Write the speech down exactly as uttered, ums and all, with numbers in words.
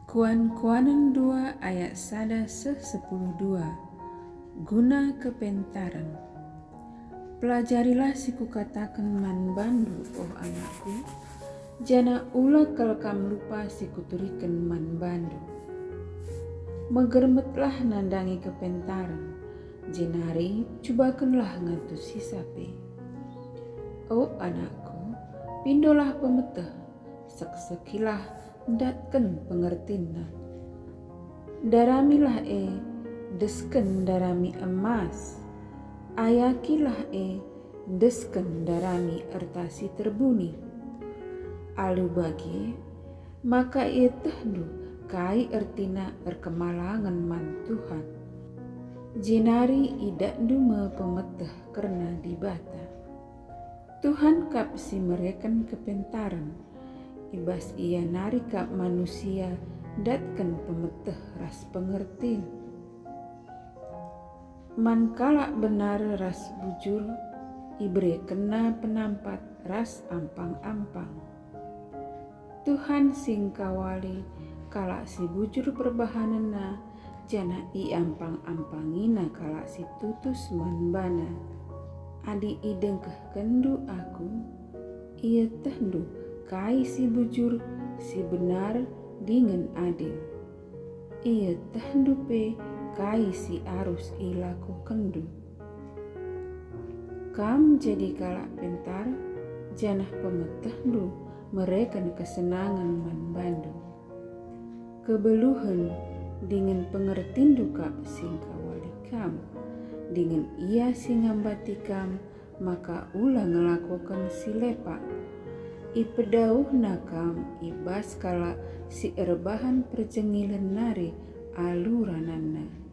Kuan-kuanen dua ayat sada seh sepuluh dua. Guna kepentaren. Pelajarilah si kukataken man bandu, oh anakku, janah ula kal kam lupa si kuturiken man bandu. Megermetlah nandangi kepentaren, jenari cubakenlah ngantusi sape. O anakku, pindolah pemeteh, seksekilah, ndatken pengertinna. Daramilah e, desken darami emas. Ayakilah e, desken darami erta si terbuni. Alu bage, maka ietehndu kai ertina erkemalangen man Tuhan. Jenari idatndu me pemeteh kerna Dibata. Tuhan kap si mereken kepentaren, i bas Ia nari kap manusia ndatken pemeteh ras pengertin. Man kalak benar ras bujur iberekenNa penampat ras ampang-ampang. Tuhan si engkawali kalak si bujur perbahanenna, janah iampang-ampangina kalak si tutus man baNa. Adi idengkehkenndu Aku, ietehndu kai si bujur, si benar, dingen adil. Ietehndu pe kai si arus ilakokenndu. Kam jadi kalak pentar, janah pemetehndu mereken kesenangen man bandu. Kebeluhen dingen pengertinndu kap si engkawali kam, dingen Ia si ngambati kam maka ula ngelakoken si lepak. IpedauhNa kam i bas kalak si erbahan perjengilen nari alu rananna.